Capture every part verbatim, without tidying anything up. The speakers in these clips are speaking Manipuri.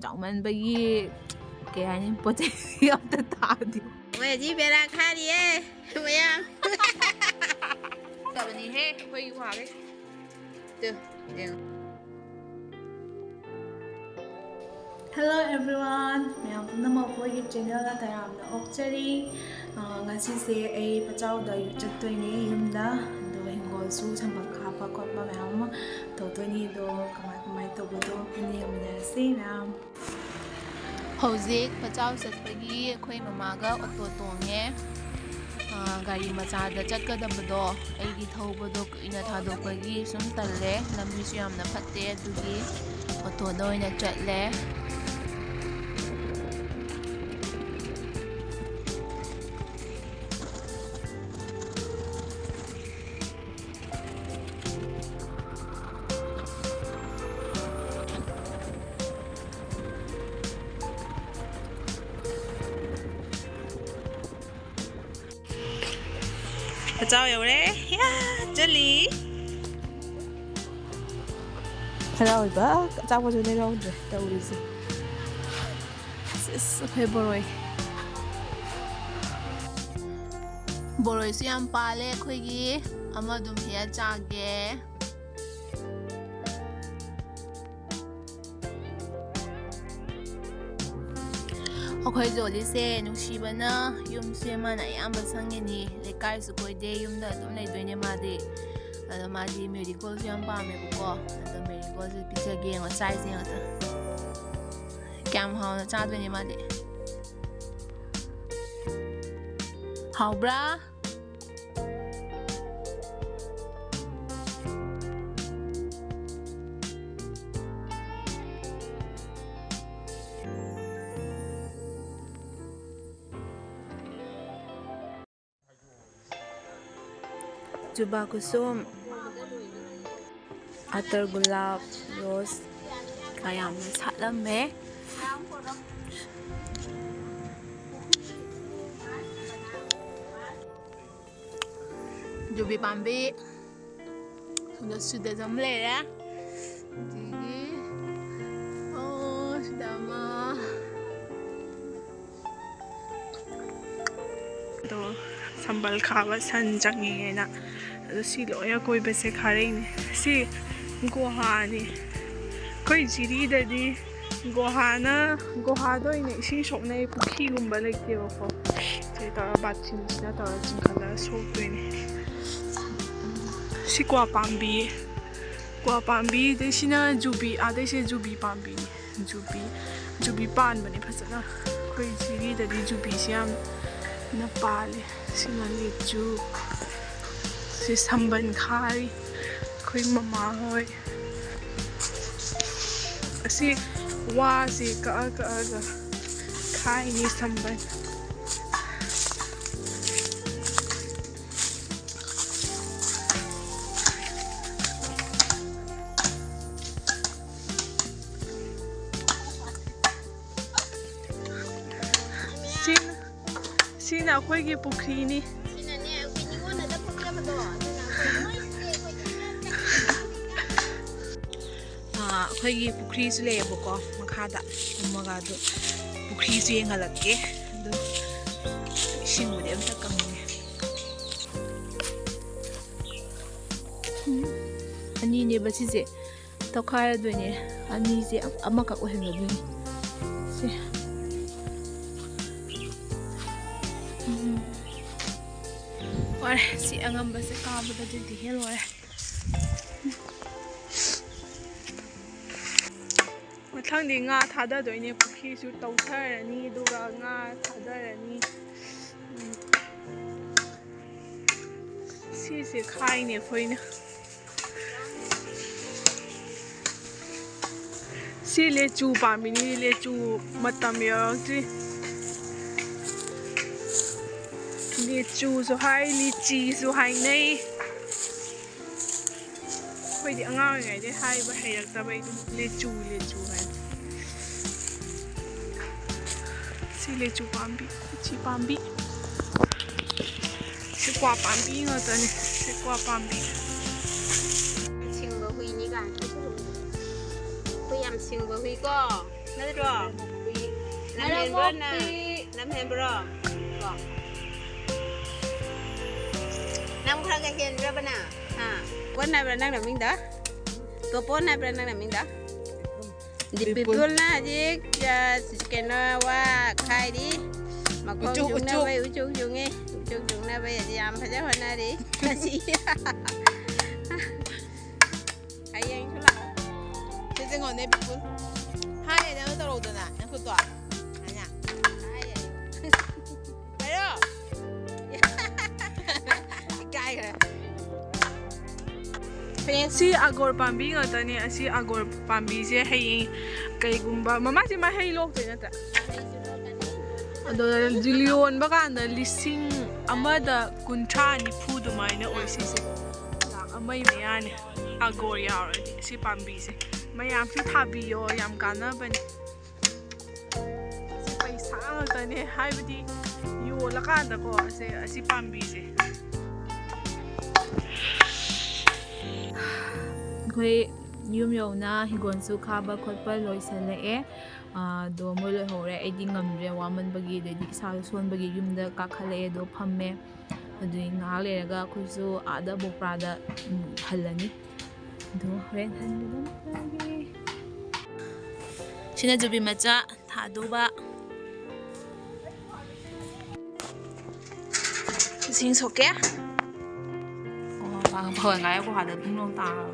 ꯆꯥꯎꯃꯟꯕꯒꯤ ꯀꯩ ꯍꯥꯏꯅꯤ, ꯄꯣꯠ ꯆꯩ ꯑꯝꯇ ꯇꯥꯗꯦ꯫ ꯃꯣꯏ ꯍꯧꯖꯤꯛ ꯕꯦꯔꯥ ꯈꯥꯔꯤꯌꯦ ꯃꯌꯥꯝ꯫ ꯐꯖꯕꯅꯤꯍꯦ ꯑꯩꯈꯣꯏꯒꯤ ꯋꯥꯈꯩ꯫ ꯇꯨ, ꯌꯦꯡꯉꯨ꯫ Hello everyone, ꯃꯌꯥꯝ ꯄꯨꯝꯅꯃꯛꯄꯨ ꯑꯩꯒꯤ channelꯗ ꯇꯔꯥꯝꯅ ꯑꯣꯛꯆꯔꯤ꯫ ꯑ, ꯉꯁꯤꯁꯦ ꯑꯩ ꯄꯆꯥꯎꯗ ꯆꯠꯇꯣꯏꯅꯦ ꯌꯨꯝꯗ꯫ ꯑꯗꯣ ꯍꯤꯡꯒꯣꯜꯁꯨ ꯁꯝꯕꯜ ꯈꯥꯕ ꯈꯣꯠꯄ ꯃꯌꯥꯝ ꯑꯃ ꯇꯧꯗꯣꯏꯅꯤ꯫ ꯑꯗꯣ ꯀꯃꯥꯏ ꯀꯃꯥꯏ ꯇꯧꯕꯗꯣ ꯄꯨꯟꯅ ꯌꯦꯡꯃꯤꯟꯅꯔꯁꯤ ꯃꯌꯥꯝ꯫ ꯍꯧꯖꯤꯛ ꯄꯆꯥꯎ ꯆꯠꯄꯒꯤ ꯑꯩꯈꯣꯏ ꯃꯃꯥꯒ ꯑꯣꯇꯣ ꯇꯣꯡꯉꯦ꯫ ꯑ, ꯒꯥꯔꯤ ꯃꯆꯥꯗ ꯆꯠꯀꯗꯕꯗꯣ ꯑꯩꯒꯤ ꯊꯧꯕꯗꯣ ꯀꯨꯏꯅ ꯊꯥꯗꯣꯛꯄꯒꯤ ꯁꯨꯝ ꯇꯜꯂꯦ, ꯂꯝꯕꯤꯁꯨ ꯌꯥꯝꯅ ꯐꯠꯇꯦ, ꯑꯗꯨꯒꯤ ꯑꯣꯇꯣꯗ ꯑꯣꯏꯅ ꯆꯠꯂꯦ꯫ ꯄꯆꯥꯎ ꯌꯧꯔꯦ꯫ ꯌꯥ, ꯆꯠꯂꯤ꯫ ꯍꯔꯥꯎꯔꯤꯕ ꯑꯆꯥꯄꯣꯠꯁꯨ ꯂꯩꯔꯧꯗ꯭ꯔꯦ ꯇꯧꯔꯤꯁꯦ꯫ ꯁꯤꯁ, ꯑꯩꯈꯣꯏ ꯕꯣꯔꯣꯏ꯫ ꯕꯣꯔꯣꯏꯁꯨ ꯌꯥꯝ ꯄꯥꯜꯂꯦ ꯑꯩꯈꯣꯏꯒꯤ꯫ ꯑꯃ ꯑꯗꯨꯝ ꯍꯦꯛꯑ ꯆꯥꯒꯦ꯫ ꯑꯩꯈꯣꯏ ꯖꯣꯂꯤꯁꯦ ꯅꯨꯡꯁꯤꯕꯅ ꯌꯨꯝꯁꯦ ꯃꯥꯅ ꯑꯌꯥꯝꯕ ꯁꯪꯉꯤꯅꯤ꯫ ꯂꯩꯀꯥꯏꯁꯨ ꯀꯣꯏꯗꯦ, ꯌꯨꯝꯗ ꯑꯗꯨꯝ ꯂꯩꯗꯣꯏꯅꯦ ꯃꯥꯗꯤ꯫ ꯑꯗꯣ ꯃꯥꯗꯤ ꯃꯦꯔꯤꯒꯣꯜꯁꯨ ꯌꯥꯝ ꯄꯥꯝꯃꯦꯕꯀꯣ꯫ ꯑꯗꯣ ꯃꯦꯔꯤꯒꯣꯜꯁꯦ ꯄꯤꯖꯒꯦ ꯌꯦꯡꯉꯣ, ꯆꯥꯏꯁꯦ ꯌꯦꯡꯉꯣ꯫ ꯀꯌꯥꯝ ꯍꯥꯎꯅ ꯆꯥꯗꯣꯏꯅꯦ ꯃꯥꯗꯤ꯫ ꯍꯥꯎꯕ꯭ꯔꯥ? ꯖꯨꯕꯥ ꯀꯨꯁꯨꯝ, ꯑꯇꯔ ꯒꯨꯂꯥꯞ, ꯔꯣꯁ ꯀꯌꯥꯝꯅ ꯁꯥꯠꯂꯝꯃꯦ꯫ ꯌꯨꯕꯤ ꯄꯥꯝꯕꯤ ꯁꯣꯝꯗ ꯁꯤꯗꯁꯨ ꯑꯃ ꯂꯩꯔꯦ꯫ ꯑꯗꯒꯤ, ꯑꯣ, ꯁꯤꯗ ꯑꯗꯣ ꯁꯝꯕꯜ ꯈꯥꯕ ꯁꯟ ꯆꯪꯉꯦꯅ꯫ ꯑꯗꯣ ꯁꯤ ꯂꯣꯏꯅ ꯀꯣꯏꯕꯁꯦ ꯈꯥꯔꯛꯏꯅꯦ꯫ ꯁꯤ ꯒꯨꯍꯥꯅꯤ꯫ ꯑꯩꯈꯣꯏ ꯖꯤꯔꯤꯗꯗꯤ ꯒꯨꯍꯥꯅ, ꯒꯨꯍꯥꯗ ꯑꯣꯏꯅ ꯏꯁꯤꯡ ꯁꯣꯛꯅꯩ, ꯄꯨꯈ꯭ꯔꯤꯒꯨꯝꯕ ꯂꯩꯇꯦꯕꯀꯣ꯫ ꯁꯤ ꯇꯧꯔꯒ ꯕꯥꯇꯤꯟꯁꯤꯅ ꯇꯧꯔꯒ ꯆꯤꯡꯈꯠꯂꯒ ꯁꯣꯛꯇꯣꯏꯅꯦ꯫ ꯁꯤ ꯀ꯭ꯋꯥ ꯄꯥꯝꯕꯤ, ꯀ꯭ꯋꯥ ꯄꯥꯝꯕꯤꯗꯩꯁꯤꯅ ꯖꯨꯕꯤ, ꯑꯥꯗꯩꯁꯦ ꯖꯨꯕꯤ ꯄꯥꯝꯕꯤꯅꯤ꯫ ꯖꯨꯕꯤ, ꯖꯨꯕꯤ ꯄꯥꯟꯕꯅꯦ ꯐꯖꯅ꯫ ꯑꯩꯈꯣꯏ ꯖꯤꯔꯤꯗꯗꯤ ꯖꯨꯕꯤꯁꯦ ꯌꯥꯝꯅ ꯄꯥꯜꯂꯦ꯫ ꯁꯤꯅ ꯂꯤꯆꯨ, ꯁꯤ ꯁꯝꯕꯟ ꯈꯥꯔꯤ ꯑꯩꯈꯣꯏ ꯃꯃꯥ ꯍꯣꯏ꯫ ꯑꯁꯤ ꯋꯥꯁꯤ ꯀꯛꯑ ꯀꯛꯑꯒ ꯈꯥꯏꯅꯤ ꯁꯝꯕꯟ꯫ ꯁꯤꯅ, ꯁꯤꯅ ꯑꯩꯈꯣꯏꯒꯤ ꯄꯨꯈ꯭ꯔꯤꯅꯤ꯫ ꯁꯤꯅꯅꯦ ꯑꯩꯈꯣꯏ ꯅꯤꯉꯣꯜꯅꯗ ꯄꯣꯛꯆꯕꯗꯣ, ꯑꯗꯨꯅ ꯑꯩꯈꯣꯏ ꯅꯣꯏꯁꯦ ꯑꯩꯈꯣꯏ ꯏꯃꯥ ꯑꯥ, ꯑꯩꯈꯣꯏꯒꯤ ꯄꯨꯈ꯭ꯔꯤꯁꯨ ꯂꯩꯌꯦꯕꯀꯣ ꯃꯈꯥꯗ ꯀꯨꯝꯃꯒ꯫ ꯑꯗꯨ ꯄꯨꯈ꯭ꯔꯤꯁꯨ ꯌꯦꯡꯍꯜꯂꯛꯀꯦ꯫ ꯑꯗꯨ ꯏꯁꯤꯡꯕꯨꯗꯤ ꯑꯝꯇ ꯀꯪꯉꯦ꯫ ꯎꯝ, ꯑꯅꯤꯅꯦꯕ ꯁꯤꯁꯦ꯫ ꯇꯧꯈꯥꯏꯔꯗꯣꯏꯅꯦ꯫ ꯑꯅꯤꯁꯦ ꯑꯃꯈꯛ ꯑꯣꯏꯍꯟꯒꯗꯣꯏꯅꯦ꯫ ꯁꯦ꯫ ꯎꯝ꯫ ꯂꯣꯏꯔꯦ꯫ ꯁꯤ ꯑꯉꯝꯕꯁꯦ ꯀꯥꯕꯗꯗꯤ ꯍꯦ ꯂꯣꯏꯔꯦ꯫ ꯃꯊꯪꯗꯤ ꯉꯥ ꯊꯥꯗꯗꯣꯏꯅꯦ꯫ ꯄꯨꯈ꯭ꯔꯤꯁꯨ ꯇꯧꯊꯔꯅꯤ, ꯑꯗꯨꯒ ꯉꯥ ꯊꯥꯗꯔꯅꯤ꯫ ꯎꯝ꯫ ꯁꯤꯁꯦ ꯈꯥꯏꯅꯦ ꯑꯩꯈꯣꯏꯅ꯫ ꯁꯤ ꯂꯦꯆꯨ ꯄꯥꯝꯕꯤꯅꯤ, ꯂꯦꯆꯨ ꯃꯇꯝ ꯌꯧꯔꯛꯇ꯭ꯔꯤ꯫ ꯂꯦꯆꯨꯁꯨ ꯍꯥꯏ, ꯂꯤꯆꯤꯁꯨ ꯍꯥꯏꯅꯩ꯫ ꯑꯩꯈꯣꯏꯗꯤ ꯑꯉꯥꯡ ꯑꯣꯏꯔꯤꯉꯩꯗꯩ ꯍꯥꯏꯕ ꯍꯩꯔꯛꯇꯕꯩ ꯑꯗꯨꯝ ꯂꯦꯆꯨ, ꯂꯦꯆꯨ ꯍꯥꯏ꯫ ꯁꯤ ꯂꯦꯆꯨ ꯄꯥꯝꯕꯤ, ꯂꯤꯆꯤ ꯄꯥꯝꯕꯤ꯫ ꯁꯤ ꯀ꯭ꯋꯥ ꯄꯥꯝꯕꯤ ꯉꯥꯛꯇꯅꯤ꯫ ꯁꯤ ꯀ꯭ꯋꯥ ꯄꯥꯝꯕꯤ꯫ ꯁꯤꯡꯕ ꯍꯨꯏꯅꯤ ꯀꯥꯏꯅ꯫ ꯑꯩꯈꯣꯏ ꯌꯥꯝ ꯁꯤꯡꯕ ꯍꯨꯏꯀꯣ, ꯅꯠꯇ꯭ꯔꯣ? ꯍꯨꯏ꯫ ꯂꯝ ꯍꯦꯟꯕ꯭ꯔꯣ ꯅꯪ? ꯂꯝ ꯍꯦꯟꯕ꯭ꯔꯣ? ꯀꯣ? ꯌꯥꯝ ꯈꯔꯒ ꯍꯦꯟꯕ꯭ꯔꯕ ꯅꯪ? ꯍꯥ? ꯀꯣꯟ ꯍꯥꯏꯕ꯭ꯔꯥ ꯅꯪ ꯅꯃꯤꯡꯗꯣ? ꯇꯣꯄꯣꯟ ꯍꯥꯏꯕ꯭ꯔꯥ ꯅꯪ ꯅꯃꯤꯡꯗꯣ? ꯗꯤꯄꯤꯄꯨꯜꯅ ꯍꯧꯖꯤꯛ, ꯑ, ꯀꯩꯅꯣ, ꯋꯥ ꯈꯥꯏꯔꯤ꯫ ꯃꯈꯣꯡ ꯎꯆꯨꯛ, ꯎꯆꯨꯛ꯫ ꯌꯨꯡꯅꯕꯩ, ꯎꯆꯨꯛ ꯌꯨꯡꯉꯤ꯫ ꯎꯆꯨꯛ ꯌꯨꯡꯅꯕꯩ ꯍꯧꯖꯤꯛ ꯌꯥꯝ ꯐꯖ ꯍꯣꯠꯅꯔꯤ꯫ ꯉꯁꯤ꯫ ꯍꯌꯦꯡꯁꯨ ꯂꯥꯛꯑꯣ꯫ ꯁꯤ ꯌꯦꯡꯉꯣꯅꯦ, ꯕꯤꯄꯨꯜ꯫ ꯍꯥꯏ, ꯅꯪ ꯇꯧꯔꯧꯗꯅ, ꯅꯈꯨꯠꯇꯣ꯫ ꯍꯥꯏꯅ꯫ ꯍꯥꯏ꯫ ꯍꯥꯏꯔꯣ꯫ ꯏꯀꯥꯏꯈ꯭ꯔꯦ꯫ ꯁꯤ ꯑꯒꯣꯔ ꯄꯥꯝꯕꯤ ꯉꯥꯛꯇꯅꯦ꯫ ꯑꯁꯤ ꯑꯒꯣꯔ ꯄꯥꯝꯕꯤꯁꯦ ꯍꯌꯦꯡ ꯀꯩꯒꯨꯝꯕ ꯃꯃꯥꯁꯦ ꯃꯍꯩ ꯂꯣꯛꯇꯣꯏ ꯅꯠꯇ꯭ꯔꯥ? ꯑꯗꯣ ꯌꯣꯟꯕ ꯀꯥꯟꯗ ꯂꯤꯁꯤꯡ ꯑꯃꯗ ꯀꯨꯟꯊ꯭ꯔꯥ ꯅꯤꯐꯨ ꯑꯗꯨꯃꯥꯏꯅ ꯑꯣꯏ ꯁꯤꯁꯦ꯫ ꯂꯥꯛ ꯑꯃꯒꯤ ꯃꯌꯥꯅꯦ ꯑꯒꯣꯔ ꯌꯥꯎꯔꯗꯤ ꯁꯤ ꯄꯥꯝꯕꯤꯁꯦ꯫ ꯃꯌꯥꯝꯁꯨ ꯊꯥꯕꯤꯌꯣ, ꯌꯥꯝ ꯀꯥꯟꯅꯕꯅꯦ꯫ ꯁꯤ ꯄꯩꯁꯥ ꯉꯥꯛꯇꯅꯦ, ꯍꯥꯏꯕꯗꯤ ꯌꯣꯜꯂꯀꯥꯟꯗꯀꯣ꯫ ꯑꯁꯦ, ꯑꯁꯤ ꯄꯥꯝꯕꯤꯁꯦ ꯑꯩꯈꯣꯏ ꯌꯨꯝ ꯌꯧꯅ ꯍꯤꯡꯒꯣꯜꯁꯨ ꯈꯥꯕ ꯈꯣꯠꯄ ꯂꯣꯏꯁꯤꯜꯂꯛꯑꯦ꯫ ꯑꯥ, ꯑꯗꯣ ꯃꯣꯏ ꯂꯣꯏꯍꯧꯔꯦ, ꯑꯩꯗꯤ ꯉꯝꯗ꯭ꯔꯦ ꯋꯥꯃꯟꯕꯒꯤ, ꯑꯗꯩꯗꯤ ꯏꯁꯥꯁꯨ ꯁꯣꯟꯕꯒꯤ ꯌꯨꯝꯗ ꯀꯥꯈꯠꯂꯛꯑꯦ꯫ ꯑꯗꯣ ꯐꯝꯃꯦ꯫ ꯑꯗꯨꯗꯤ ꯉꯥꯏꯍꯥꯛ ꯂꯩꯔꯒ ꯑꯩꯈꯣꯏꯁꯨ ꯑꯥꯗ ꯕꯣꯄ꯭ꯔꯥꯗ, ꯎꯝ, ꯍꯜꯂꯅꯤ꯫ ꯑꯗꯣ ꯍꯣꯔꯦꯟ ꯍꯟꯕꯗ ꯑꯃꯨꯛ ꯍꯥꯏꯔꯒꯦ꯫ ꯁꯤꯅ ꯖꯨꯕꯤ ꯃꯆꯥ ꯊꯥꯗꯧꯕ꯫ ꯏꯁꯤꯡ ꯁꯣꯛꯀꯦ꯫ ꯑꯣ, ꯐ-, ꯐ-, ꯉꯥꯏꯈꯣ, ꯍꯥꯟꯅ ꯄꯨꯡ ꯂꯣꯡ ꯇꯥꯔꯕ꯫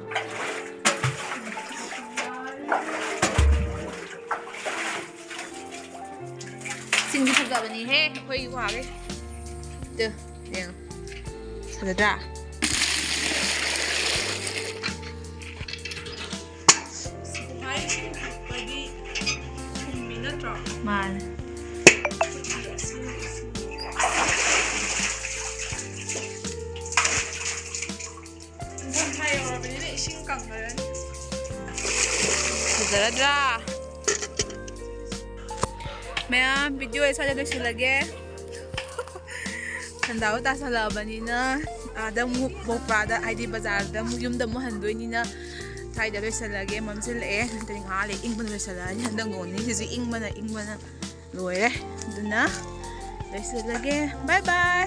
ꯁꯤꯡꯗꯤ ꯐꯖꯕꯅꯤꯍꯦ, ꯑꯩꯈꯣꯏꯒꯤ ꯒꯨꯍꯥꯒꯤ꯫ ꯇꯨ, ꯌꯦꯡꯉꯣ꯫ ꯐꯖꯗ꯭ꯔꯥ? ꯃꯥꯅꯦ꯫ ꯏꯪꯊꯝꯊꯥ ꯌꯧꯔꯕꯅꯤꯅ ꯏꯁꯤꯡ ꯀꯪꯉꯔꯅꯤ꯫ ꯐꯖꯔꯗ꯭ꯔꯥ? ꯃꯌꯥꯝ, ꯚꯤꯗꯤꯑꯣ ꯁ꯭ꯋꯥꯏꯗ ꯂꯣꯏꯁꯤꯜꯂꯒꯦ꯫ ꯁꯟꯗꯥꯕ ꯇꯥꯁꯜꯂꯛꯑꯕꯅꯤꯅ ꯑꯥꯗ ꯑꯃꯨꯛ ꯕꯣꯄ꯭ꯔꯥꯗ, ꯍꯥꯏꯗꯤ ꯕꯖꯥꯔꯗ ꯑꯃꯨꯛ, ꯌꯨꯝꯗ ꯑꯃꯨꯛ ꯍꯟꯗꯣꯏꯅꯤꯅ ꯁ꯭ꯋꯥꯏꯗ ꯂꯣꯏꯁꯤꯜꯂꯒꯦ꯫ ꯃꯝꯁꯤꯜꯂꯛꯑꯦ꯫ ꯅꯠꯇ꯭ꯔꯗꯤ ꯉꯥꯏꯍꯥꯛ ꯂꯩ ꯏꯪꯕꯅ ꯂꯣꯏꯁꯤꯜꯂꯛꯑꯅꯤ꯫ ꯍꯟꯗꯛ ꯅꯣꯡ ꯅꯤꯅꯤꯁꯤꯁꯨ ꯏꯪꯕꯅ ꯏꯪꯕꯅ ꯂꯣꯏꯔꯦ꯫ ꯑꯗꯨꯅ ꯂꯣꯏꯁꯤꯜꯂꯒꯦ꯫ ꯕꯥꯏ ꯕꯥꯏ꯫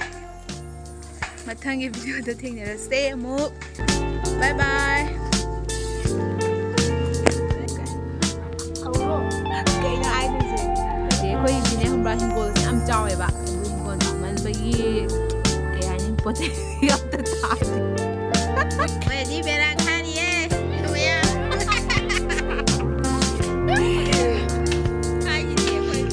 ꯃꯊꯪꯒꯤ ꯚꯤꯗꯤꯑꯣꯗ ꯊꯦꯡꯅꯔꯁꯦ ꯑꯃꯨꯛ꯫ ꯕꯥꯏ ꯕꯥꯏ꯫ ꯀꯩꯅꯣ ꯍꯥꯏꯗꯣꯏꯁꯦ? ꯍꯥꯏꯗꯤ ꯑꯩꯈꯣꯏꯒꯤꯅꯦ ꯈꯪꯕ꯭ꯔꯥ, ꯍꯤꯡꯒꯣꯜꯁꯦ ꯌꯥꯝ ꯆꯥꯎꯋꯦꯕ꯫ ꯑꯗꯨ ꯍꯤꯡꯒꯣꯜ ꯆꯥꯎꯃꯟꯕꯒꯤ ꯀꯩ ꯍꯥꯏꯅꯤ, ꯄꯣꯠ ꯆꯩ ꯑꯝꯇ ꯊꯥꯗꯦ꯫ ꯃꯣꯏꯗꯤ ꯕꯦꯔꯥ ꯀꯥꯔꯤꯌꯦ꯫ ꯃꯌꯥꯝ꯫ ꯍꯥꯏꯁꯤꯗꯤ ꯑꯩꯈꯣꯏ꯫